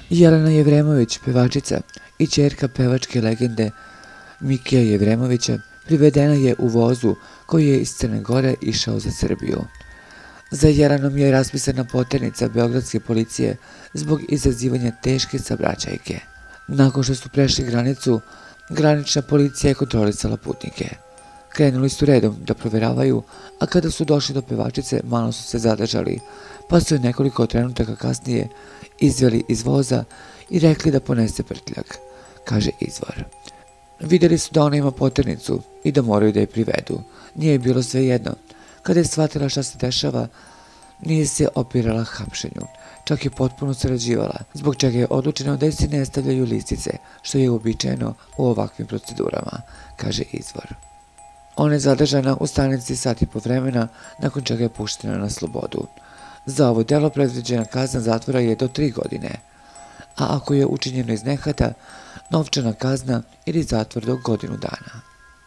Jelena Jevremović, pevačica i ćerka pevačke legende Mikija Jevremovića, privedena je u vozu koji je iz Crne Gore išao za Srbiju. Za Jelenom je raspisana poternica beogradske policije zbog izazivanja teške saobraćajke. Nakon što su prešli granicu, granična policija je kontrolisala putnike. Krenuli su redom da proveravaju, a kada su došli do pevačice, malo su se zadržali, pa su je nekoliko trenutaka kasnije izveli iz voza i rekli da ponese prtljag, kaže izvor. Vidjeli su da ona ima poternicu i da moraju da je privedu. Nije je bilo svejedno. Kada je shvatila šta se dešava, nije se opirala hapšenju, čak je potpuno sarađivala, zbog čega je odlučeno da je se ne stavljaju listice, što je uobičajeno u ovakvim procedurama, kaže izvor. Ona je zadržana u stanici sat i po vremena, nakon čega je puštena na slobodu. Za ovo delo predviđena kazna zatvora je do 3 godine, a ako je učinjeno iz nehata, novčana kazna ili zatvor do godinu dana.